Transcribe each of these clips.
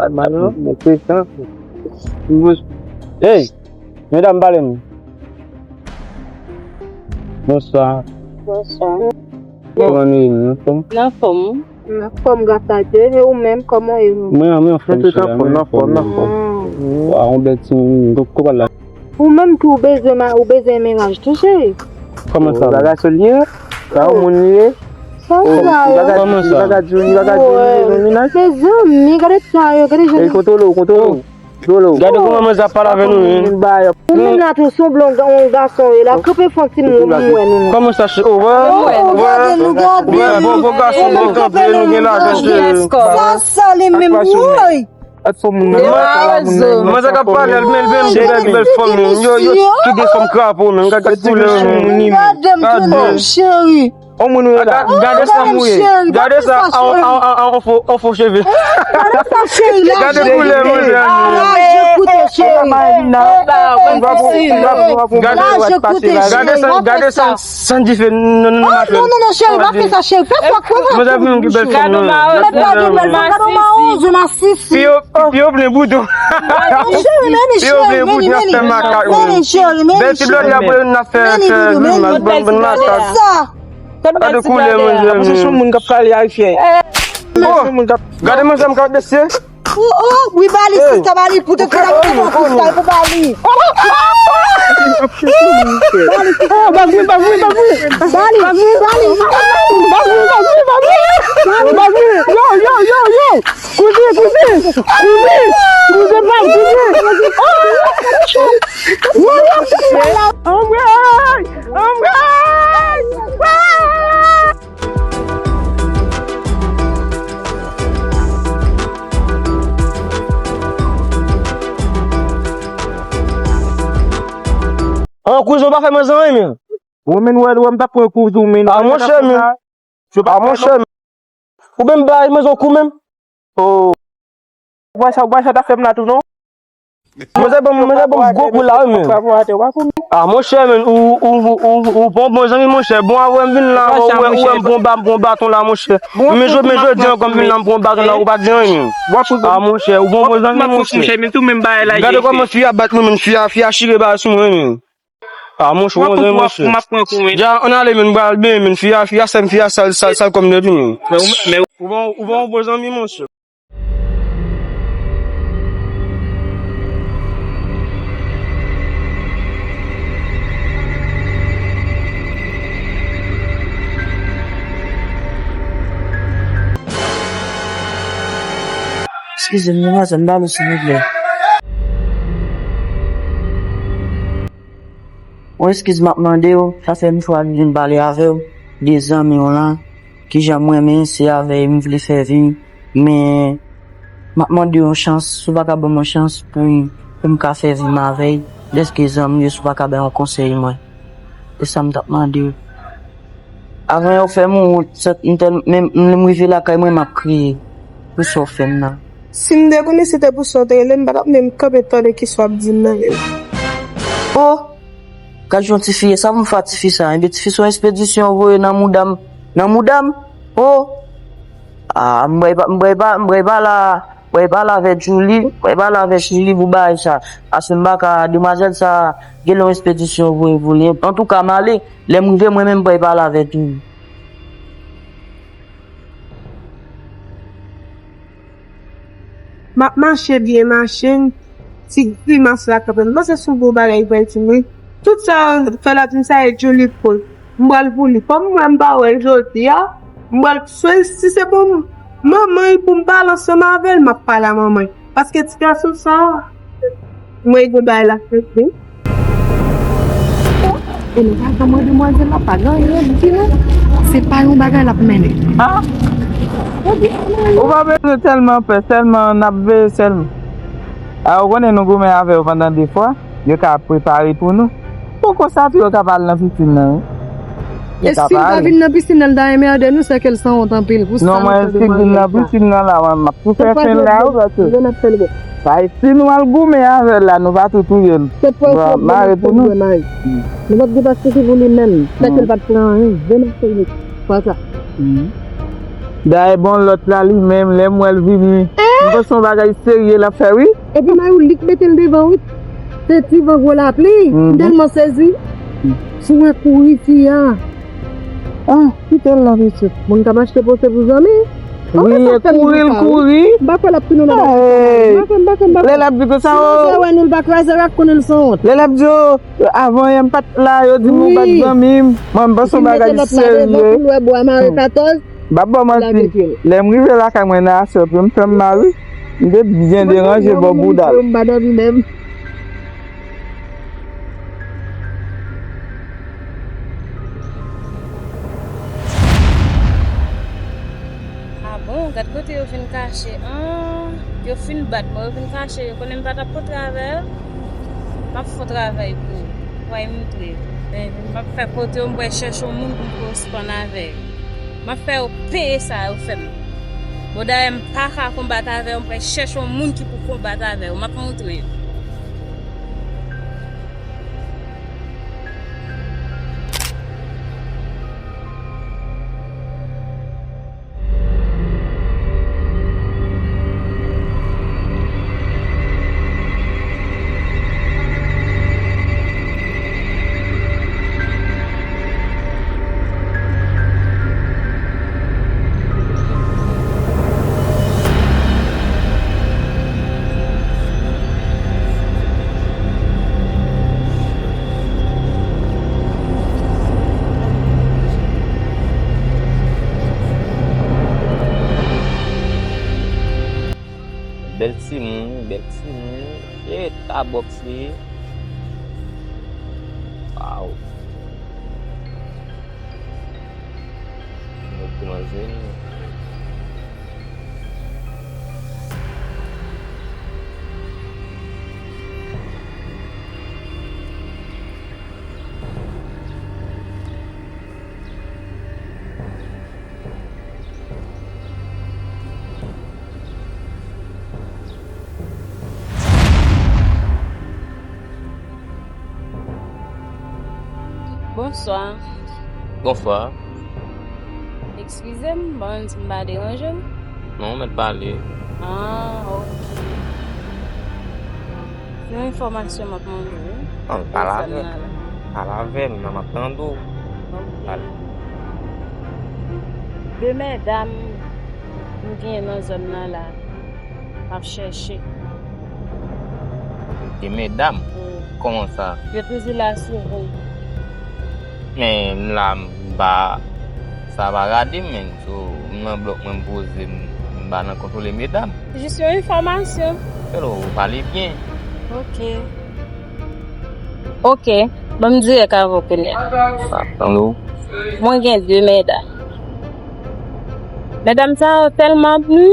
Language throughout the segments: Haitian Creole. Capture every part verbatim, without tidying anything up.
Pa mal, non? Mwen se sa. Hey, medam, pale m. Bonswa. Bonswa. Kòman nou ye, nou anfòm? Nou anfòm. Anfòm, gras a Dye. E ou menm, kòman w ye? Mwen, mwen anfòm, cheri, mwen anfòm, mwen anfòm. Waw, yon bèl timoun, kòman la? Ou menm tou, ou bezwen ma-, ou bezwen mennaj tou, cheri. Kòman sa? Bagay sou li ye? Sa yon moun li ye? Sa w la yo? Kòman sa? Bagay di, bagay di, bagay di, bagay di, bagay di. Mezanmi, gade sa yo, gade jan. Ey, kontwole w, kontwole w. Gade kòman manzè ap pale avè nou, wi. Ou menm la tou, se yon blon, yon gason, e la, kanpe fon ti moun, mwen, nou. Kòman sa, cheri? Oh, wè. Nou gade, nou gade. Wè, bon, bon gason, bon kanpe, nou gen lajan, cheri. Sa, sa, li menm, woy. Manzè k ap pale, l menm, l menm, bèl, bèl fanm, yo, yo, ki gen fòm krapo, menm, gade koulè, menm. Gade m tou, cheri. On moun wè la. Gade sa, gade sa, on fo, on fo cheve. Gade sa, cheri, la. Gade koulè, manzè. Laje koute, cheri. Laje koute, cheri. Gade sa, gade sa, san dife nan, nan, nan. Oh, non, non, non, cheri, pa fè sa, cheri. Fè sa, fè sa. Manzè, menm ki bèl fanm, non. Gade mawozo, masisi. Piye w plen bouton. Cheri, meni, cheri, meni, meni. Meni, cheri, meni. Bèl ti blòd la pou n ap fè, fè, bon, bon, makak. Gade koulè manzè. Paske se yon moun k ap pale ayisyen. Gade manzè m k ap bese. Oh, oh, wi, ba li, sista, ba li, pou te fè la, pou ba li. Bali, bali, bali. Bali, bali. Bali, bali, bali. Bali, yo, yo, yo, yo. Kouzin, kouzin. Kouzin, kouzin pa m, kouzin. Oh! Yo, yo. Anmwey! Anmwey! An, kouzin, w pa fè mwen zanmi, men. Ou menm, wè, wè, m t ap pran kouzin, men. A, monchè, men. A, monchè, men. Ou menm bay mwen yon kou menm? Oh. Ou wè sa, ou wè sa t ap fè m la tou, non? Mwen se bon, mwen se bon gwo kou la, wi, men. A, monchè, men, ou, ou, ou, ou, ou bon, bon zanmi, monchè. Bon, avè m vin la, ou wè, ou wè m pran ba-, m pran baton la, monchè. Men jodi, men jodi ankò m vin la, m pran baton la, ou pa di anyen. A, monchè, ou bon, bon zanmi, monchè. Gade kòman fi a bat mwen, men, fi a, fi a chire bagay sou mwen, men. A, monchè, ou bon zanmi, monchè. Dja, ann ale, men, m pral benyen, men, fi a, fi a sè m, fi a sal, sal, sal kòm depi, men. Ou bon, ou bon, bon zanmi, monchè. Eskize m, demwazèl, m ba nou silvouplè. Yon eskiz m ap mande w, sa fè m chwazi vin pale avè w de zanmi w lan, kijan m renmen se avè l m vle fè vi m, men m ap mande w yon chans, si w pa ka ban m yon chans pou, pou m ka fè vi m avè l, dèske zanmi m yo, si w pa ka bay yon konsèy mwen. Se sa m t ap mande w. Avan yo fè m wont, sa, m tèl-, menm lè m rive lakay mwen, m ap kriye pou sa w fè m nan. Si m te konnen se te pou sa w te rele m, m pa t ap menm kanpe tande kisa w ap di m nan menm. Oh! Gad jan tifi ye, sa pou m fè a tifi sa? Enben tifi se yon espedisyon w voye nan mouda m, nan mouda m? Oh! Ah, m bwè pa, m bwè pa, m bwè pa la. Mwen pale avèk Djouly, mwen pale avèk Djouly pou bagay sa. Paske m pa ka, demwazèl sa, gen lè yon espedisyon voye pou li. Antouka, m ale, lè m rive, mwen menm, mwen pale avèk Djouly. M ap mache byen, mache, ti grimas la kanpe. M panse se yon gwo bagay pou l di m wi. Tout sa yo fè l ap di m sa e Djouly pou l. M pral pou li. Kòm m wè m pa wè l jodi a, m pral swen si se pou m, manman l pou m pale ansanm avè l, m ap pale a manman l. Paske ti gason sa a, mwen gen bagay la fèt wi. E nou pa janm wè demwazèl la, pa gen anyen l di non. Se pa yon bagay l ap mennen. Ah! Ou pa bezwen tèlman pè, sèlman n ap veye sèlman. A, ou konnen nou goumen avè yo pandan de fwa. Yo ka prepare pou nou. Bon, konsa tou yo ka pale nan pisin nan, wi. Yo ka pale. E si l pa vin nan pisin nan, l ta enmède nou, sèke l sanwont anpil. Pou sa, non, mwen, si l vin nan pisin nan la, mwen, m ap tou fè fen la, wi, paske. Bay, si nou al goumen avè l la, nou va tou touye l. Nou va mare pou nou. Nou p ap gen pastisi pou li menm. Sèke l pa t pran anyen. Demen se li. Konsa. Dayè, bon, lòt la, li menm, lè m wè l vini, m Bon, se yon bagay serye l ap fè, wi. Epi Mayou li k mete l devan, wi. Se ti van gwo lapli. M tèlman sezi. Si w wè kouri fi a. Ah, kite l la, mesye. Moun k ap achte pote pou zanmi. Wi, e kouri l kouri. M pa kwè l ap tounen nan bagay sa. M pa kwè, m pa kwè, m pa kwè. Lè l ap di konsa, oh. Si misye wè nou, l pa kraze rak, konnen l sanwont. Lè l ap di, oh, avan yè m pa t la, yo di m ou pa t zanmi m. Mwen, m panse yon bagay serye. Pou l wè bwa mare katòz. M p ap ba w manti. Lè m rive lakay mwen nan aswè, pou m fè m mal, wi. M te byen deranje bò bouda l. M pa dòmi menm. Ah bon, gad kote yo fin kache an. Yo fin bat mwen, yo fin kache, yo konnen m pa t ap foutre avè yo. M ap foutre avè yo pou, pou yo montre. Men, m ap fè kote yo, m pral chèche yon moun pou m korespon avè yo. M ap fè yo peye sa yo fè m. Bon, dayè, m pa ka konbat avè yo, m pral chèche yon moun ki pou konbat avè yo. M ap montre yo. Bèl timoun, bèl timoun. E ta bòks li ye. Waw. Nèg ki manje. Bonswa. Bonswa. Eskize m, bon, si m pa deranje w. Non, w mèt pale. Ah, ok. Se yon enfòmasyon m ap mande w, wi. Non, pale avè m. Pale avè m, nan m ap tande w. Ok. Pale. De medam m gen nan zòn nan la, m ap chèche. De medam? Wi. Kòman sa? Yo toujou la sou wout. Men m la, m pa, sa pa rate m, men. So, m nan blòk mwen, m poze, m, m pa nan kontwole medam. Jis yon enfòmasyon. Hello, ou pale byen. Ok. Ok, ban m dirèk avè w kounye a. Sa, tande w. Mwen gen de medam. Medam sa yo tèlman ap nwi.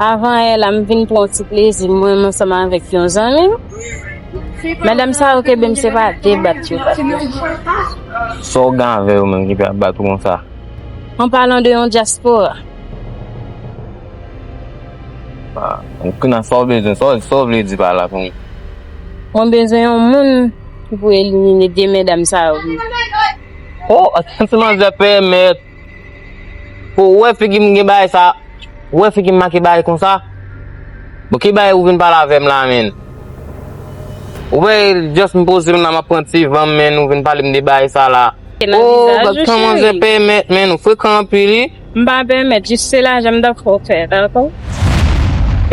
Avan yè la, m vin pran yon ti plezi, mwen menm ansanm avèk yon zanmi m. Medam sa yo kenbe m, se pa debat yo pa. Sa w gen avè yo menm ki fè ap bat ou konsa? An palan de yon dyaspora. Ah, kounye a, sa w bezwen, sa w, sa w vle di pa la pou mwen? Mwen bezwen yon moun ki pou elimine de medam sa yo. Oh, ti manzè pèmèt. Pou w wè figi m gen bagay sa, ou wè figi m make bagay konsa. Bon, ki bagay ou vin pale avè m la, menn? Ou wè, just m poze m la, m ap pran ti van m, menn, ou vin pale m de bagay sa la. Oh, gad kòman manzè pèmèt, menn, ou frekan anpil, wi. M pa pèmèt, jis se lajan m dakò fè, dakò?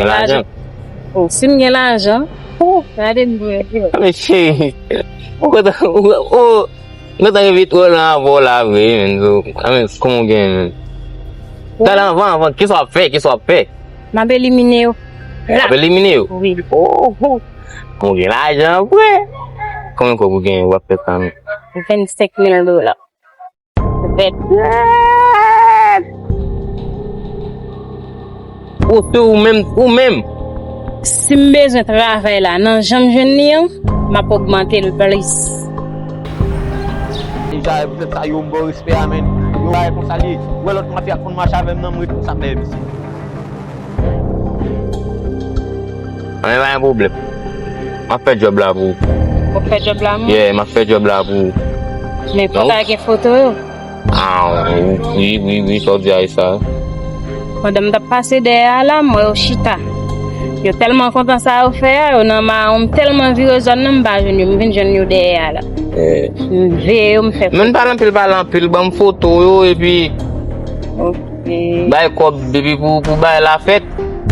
Gen lajan? Oh, si m gen lajan, oh, gade m byen. Ah, men cheri, ou kontan, ou, ou, Mwen ta envite w nan avè w la vre, menn, so, a, men, kòman w gen, menn? Talè anvan, anvan, kisa w ap fè? Kisa w ap fè? M ap elimine yo. W ap elimine yo? Wi. Oh, oh. Ou gen lajan vre. Konbyen kòb ou gen, w ap fè sa, menn? Vennsenk mil dola. Vèt. Ou se ou menm, ou menm. Si m bezwen travay la, nan jan m jwenn li an, m ap ogmante l plis. Deja, e poutèt sa, yo m ba w respè a, menn. Yo bagay konsa li ye. Ou wè lòt mafya k konn mache avè m nan, m responsab dèyè misye. Anyen pa gen pwoblèm. M ap fè djòb la pou ou. W ap fè djòb la pou mwen? Yeah, m ap fè djòb la pou ou. Men fò ta gen foto yo. Ah, wi, wi, wi, sa w di a, e sa. Pandan m t ap pase dèyè a la, m wè yo chita. Yo tèlman kontan sa yo fè a, yo nan mawon, m tèlman vire zòn nan, m pa jwenn yo, m vin jwenn yo dèyè a la. M veye yo, m fè. Men pale anpil, pale anpil, ban m foto yo, epi bay kòb, epi pou, pou bay la fèt.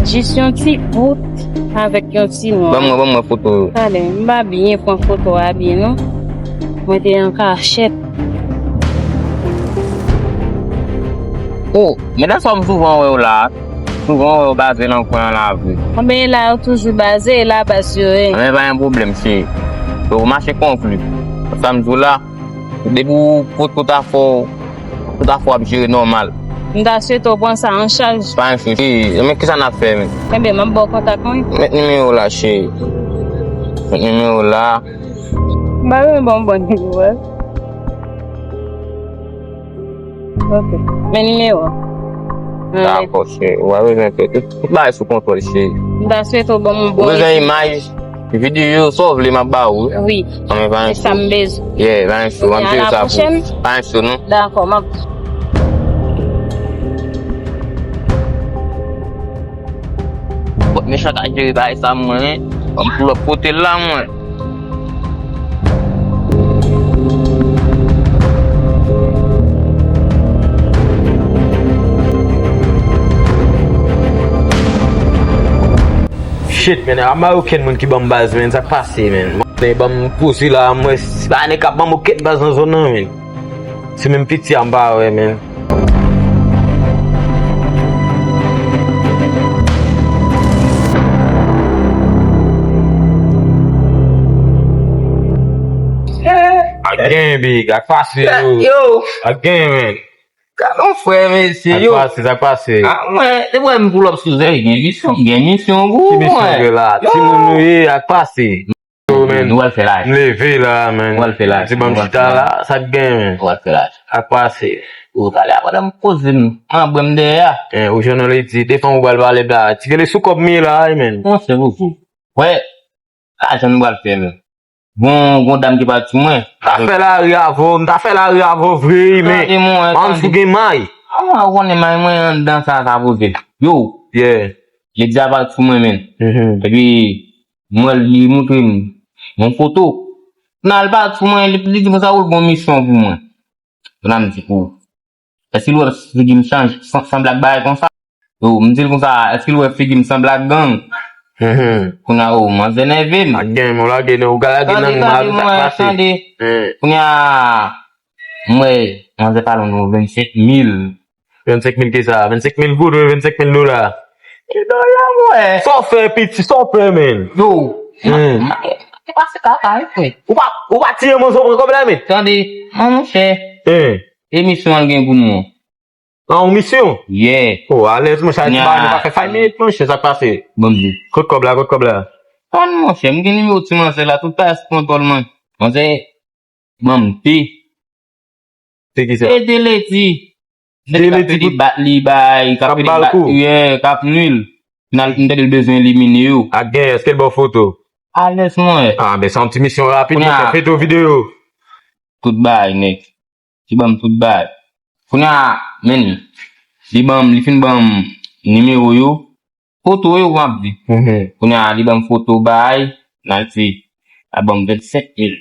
Jis yon ti gout avèk yon ti nwa. Ban mwen, ban mwen foto yo. Talè, m pa byen pran foto a byen, non. Mwen te an kachèt. Oh, men nan sa m souvan wè w la. Souvan wè w baze nan kwen an la vre. Konbyen la yo toujou baze, e la baz yo ye. Men pa gen pwoblèm, cheri. Yo mache konpli. Sa m di w la, depi w pot, pot afè w, pot afè w ap jere nòmal. M ta swete w pran sa an chaj. Pa gen sousi. Men kisa n ap fè, men? Enben, m ap ba w kontak mwen. Met nimewo w la, cheri. Met nimewo w la. M pa renmen ba w bon nimewo a. Ok. Men nimewo. Dakò, cheri. Ou pa bezwen pè. Tout, tout bagay sou kontwòl, cheri. M ta swete w ban m yon bon. Ou bezwen imaj, videyo, sa w vle, m ap ba ou. Wi. Anben, pa gen sou. Se sa m bezwen. Yeah, pa gen sou. M ap jere sa pou ou. Pa gen sou, non. Dakò, m ap. Bon, mechan ka jere bagay sa mwen, ban m pull up kote l la, mwen. Shit, man, a pa okenn moun ki ban m baz, man. Sa k pase, man? Bon, ban m poze la, mwen, si pa nèg k ap ban m okenn baz nan zòn nan, man. Se menm piti a m pa wè, man. A gen, big, ak pase, yo. Yo. A gen, man. Gade yon frè, mesye, yo. Ak pase, sa k pase. A, mwen, depi m pull up sou zè, gen misyon, gen misyon pou mwen. Ki misyon gen la? Yo. Timoun nou ye, ak pase. Yo, man. Nou al fè laj. M leve la, man. Nou al fè laj. Se ban m chita la, sa k gen, man. Nou al fè laj. Ak pase. Ou talè a, pandan m poze m, m anbre m dèyè a. Eh, ou jwenn yon ledi, defann ou pral pale la. Ti kele sou kòb m ye la, wi, man. Monchè, ou. Wè, lajan nou pral fè, man. Gon, gon dam ki pral sou mwen. M ta fè lari avè w, m ta fè lari avè w vre, wi, man. Tande, mwen, tande. Ban m sou gen may. A, mwen, ou konnen may mwen anndan sa, sa poze. Yo. Yeah. Ledi a pral sou mwen, man. Mhm. Epi, mwen, li montre m yon foto. Nan l pa sou mwen, li, li di konsa, ou l gon misyon pou mwen. Kounye a m di pou, èske l wè figi m chanje, san, sanble ak bagay konsa? Yo, m di l konsa, èske l wè figi m sanble ak gang? Mhm. Kounye a, o, manzè nève m. Ak gang, ou lage nan, ou ka lage nan mal, sa k pase. Tande, tande, tande. Kounye a, m wè, manzè pale nou vennsenk mil. Vennsenk mil ki sa? Vennsenk mil goud oubyen vennsenk mil dola? Ki dola, mwen? Sa w fè, piti, sa w fè, man? Yo, hmm. Ma, ma, ma, se pase kaka, wi, frè. Ou pa, ou pa tiye manzè, ou pran kòb la, men? Tande, an, monchè. Hein? Emisyon an gen pou nou. An, yon misyon? Yeah. Oh, alèz, monchè, ti bagay nou pa fè five minutes, monchè, sa k pase? Bon, di. Kot kòb la, kot kòb la? An, monchè, m gen nimewo ti manzè la, tout bagay sou kontwòl mwen. Manzè, ban m te. Te ki sa? Te, te ledi. Nèg k ap pede bat li, bay, k ap pede bat, yeah, k ap nwi l. Final, m tande l bezwen elimine yo. Ak gen, èske l ba w foto? Alèz, mwen. Ah, ben, se yon ti misyon rapid, monchè, foto, videyo. Tout bagay, nèg. Li ban m tout bagay. Kounye a, men, li ban m, li fin ban m nimewo yo. Foto yo, m ap di. Mhm. Kounye a, li ban m foto bay, nan ti, a ban m vennsenk mil.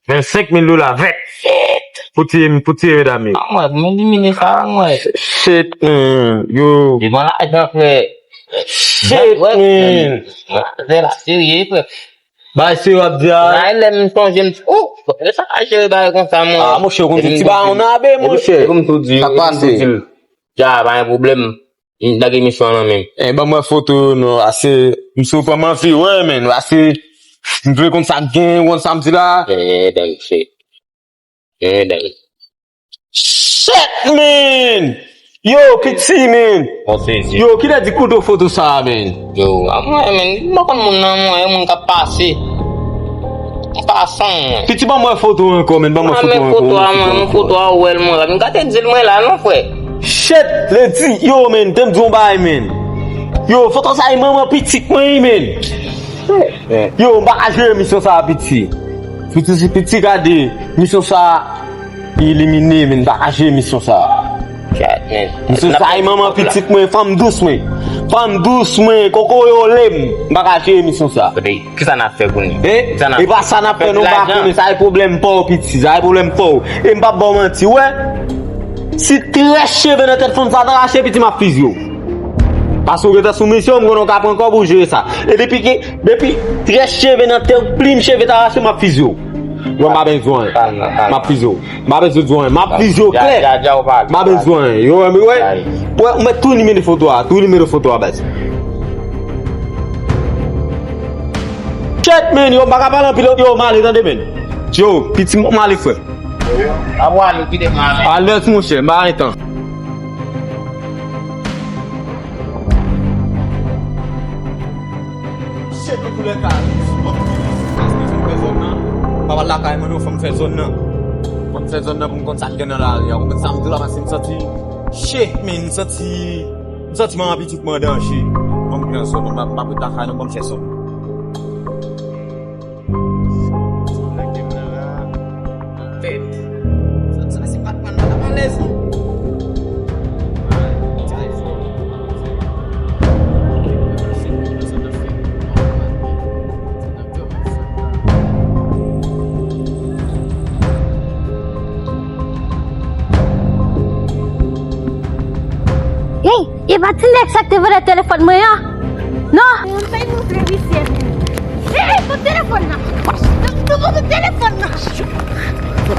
Vennsenk mil dola, vèt! Vèt! Pou tiye, pou tiye medam yo. Ah, mwen, men elimine sa, mwen. Shit, man, yo. Li ban lajan, frè. Shit, man. Se la serye, frè. Bay, se w ap di a. Nan lè m sonje, m di, oh, e sa ka jere bagay konsa, mwen. Ah, monchè, ou konn ti bayon nan abe, monchè. Sa k pase? Ja, pa gen pwoblèm. M lage misyon an nan men m. Eh, ban mwen foto yo non, ase, m sou pran m anvi wè, men, ase, m vle konn sa k gen, ou konn sa m di la. Eh, dang, shit. Eh, dang. Shit, man! Yo, piti, man! Yo, kilè di kote w foto sa a, man? Yo, a mwen, man, m pa konn moun nan, mwen, e moun k ap pase. M pasan, mwen. Piti, ban mwen foto ankò, man, ban mwen foto ankò. Foto a mwen, mwen foto a ou wè l, mwen. M ka te di l mwen la, non, frè. Shit, ledi, yo, man, te m di yon bagay, man. Yo, foto sa e manman pitit mwen, wi, man. Yo, m pa ka jere misyon sa a, piti. Piti, piti, gade, misyon sa a, elimine, man, m pa ka jere misyon sa a. Misye sa e manman pitit mwen, fanm dous mwen. Fanm dous mwen, kokoye w le m. M pa ka jere misye sa. Kisa n ap fè kounye? E pa sa n ap fè, nou pa konnen. Sa e pwoblèm pa w, piti. Sa e pwoblèm pa w. E m p ap ba w manti, w wè. Si trè cheve nan tèt fanm sa ta rache, piti, m ap fizye w. Paske w gentan sou misyon, m konnen w ka pran kòb ou jere sa. E depi ke, depi trè cheve nan tèt, plim cheve ta rache, m ap fizye w. Yo, m pa bezwen. M ap fizye w. M pa bezwen di w anyen. M ap fizye w klè. M pa bezwen anyen. Yo, wè, wè. Ou mèt tou nimewo foto a. Tou nimewo foto a, baz. Shit, man, yo, m pa ka pale anpil, yo, m ale, tande, man. Yo, piti, m ale, frè. Alèz, monchè, m pa gen tan. Chèt, nan toulèka, paske fò m fè zòn nan. Papa lakay mwen, non, fò m fè zòn nan. Fò m fè zòn nan pou m konn sa k gen nan lari a. Ou konprann sa m di w la, paske m santi, che, men m santi, m santi manman pitit mwen an danje. Fò m pran zòn nan, m ap, m ap ret lakay nou, fò m fè zòn. Hey! E pa ti nèg sa k te vòlè telefòn mwen an? Non? Mwen pa montre misye. Ey, ey, pran telefòn nan. Pran telefòn nan.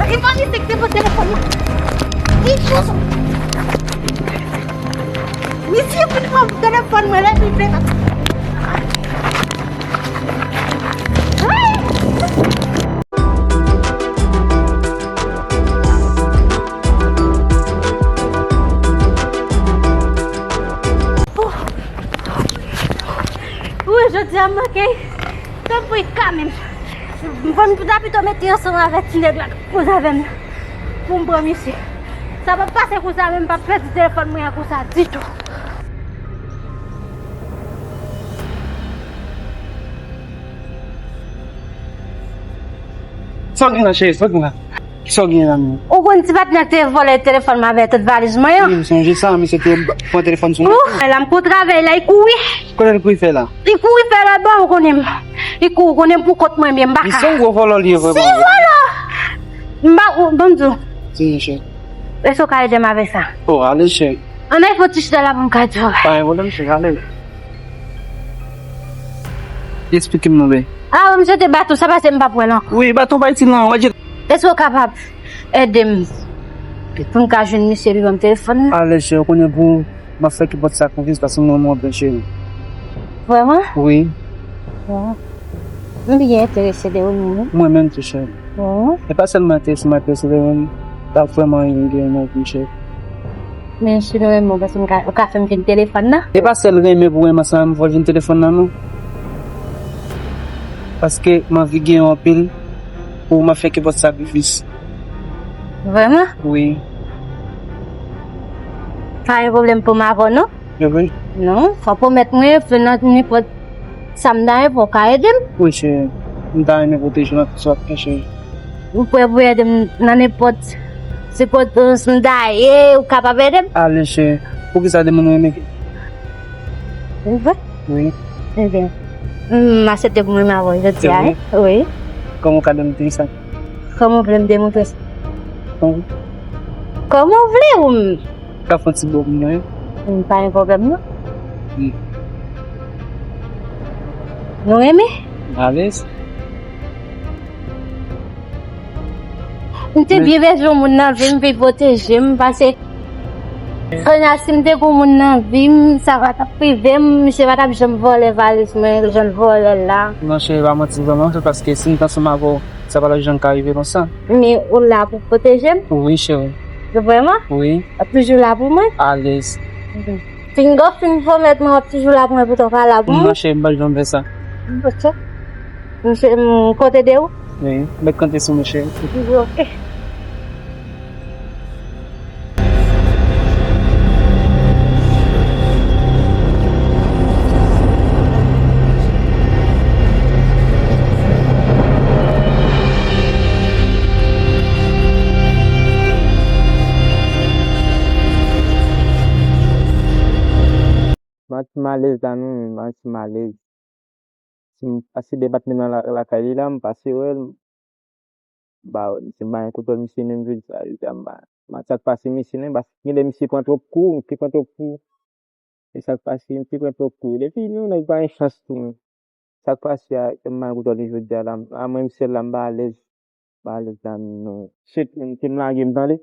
E pa misye k te pran telefòn nan. Misye, misye pran telefòn mwen, lè li vle. Wi, jodi a m manke. Tanpri, kanmenm. Mwen ta pito mete ansanm avèk ti nèg la k koze avè m nan. Pou m pran misye. Sa p ap pase konsa, men m p ap pèdi telefòn mwen an konsa ditou. Sa w gen la, cheri? Sa w gen la? Kisa w gen la menm? Ou konn ti patnè k te vòlè telefòn mwen avèk tout valiz mwen an? Wi, m sonje sa, misye te pran telefòn sou mwen. Ouh, la m kou travay la, li kouri. Kote l kouri fè la? Li kouri fè la, bon, ou konnen m. Li kouri, ou konnen m pou kont mwen, men m pa ka. Misye yon gwo vòlò li ye vrèman. Se vòlò! M pa, ou, ban m di w. Di, cheri. Èske w ka ede m avèk sa? Oh, ale, cheri. Ann al fè yon ti chita la pou m ka di w. Pa gen pwoblèm, cheri, ale. Eksplike m non, bèy. Ah, misye te bat ou, sa pase m p ap wè l ankò. Wi, baton pa itil nan, w a di. Èske w kapab ede m pou m ka jwenn misye epi ban m telefòn nan? Ale, cheri, ou konnen pou m ap fè kenpòt sa konfyans paske m renmen w anpil, cheri. Vrèman? Wi. Vrèman. M byen enterese de ou menm, wi. Mwen menm tou, cheri. Vrèman? E pa sèlman enterese, m enterese de ou menm. Pa vrèman gen yon moun, cheri. Men si nou renmen m, paske m ka, ou ka fè m jwenn telefòn nan? E pa sèl renmen pou renmen ansanm avè m fò w jwenn telefòn nan, non. Paske m anvi gen w anpil, pou m ap fè kenpòt sakrifis. Vrèman? Wi. Pa gen pwoblèm pou m avè w, non? Wi. Non, fò w pwomèt mwen, fè nan nenpòt sa m ta renmen pou w ka ede m. Wi, cheri. M ta renmen pwoteje w nan tout sa w ap fè, cheri. Ou prè pou ede m nan nenpòt sikonsitans m ta ye, ou kapab ede m? Ale, cheri. Poukisa de moun renmen? Ou vre? Wi. Ebyen, m aksepte pou m renmen avè w jodi a, wi. Kòman w ka demontre sa? Kòman w vle m demontre sa? Kòman w vle ou m Ka fè yon ti bo pou mwen. M pa gen pwoblèm, non. Hmm. Nou renmen? Alèz. M te byen bezwen yon moun nan vi m, pou l pwoteje m, paske kounye a, si m te gen yon moun nan vi m, sa pa t ap rive m, misye pa t ap janm vòlè valiz mwen, jan l vòlè l la. Non, cheri, pa manti vrèman, se paske si m t ansanm avè w, sa pa t ap janm ka rive konsa. Men ou la pou pwoteje m? Wi, cheri. Vrèman? Wi. W ap toujou la pou mwen? Alèz. Pinga w fin pwomèt mwen w ap toujou la pou mwen, poutan w pa la pou mwen. Non, cheri, m pa janm fè sa. Ok. M se, m konte de ou? Wi, m mèt konte sou mwen, cheri. Ok. M alèz la non, m santi m alèz. Si m pase depatman nan la- lakay li la, m pase wè l, m ba misye, m ba yon koutòl misye menm jodi sa, jodi a, m ba, m ba, sa k pase misye non, paske gen lè misye pran twòp kou, misye pran twòp kou. E sa k pase, misye pran twòp kou. Depi nou nèg pa gen chans tou men. Sa k pase a, m ba yon koutòl li jodi a la, a mwen m sèl la, m pa alèz. M pa alèz la non. Shit, m te m lage m tande.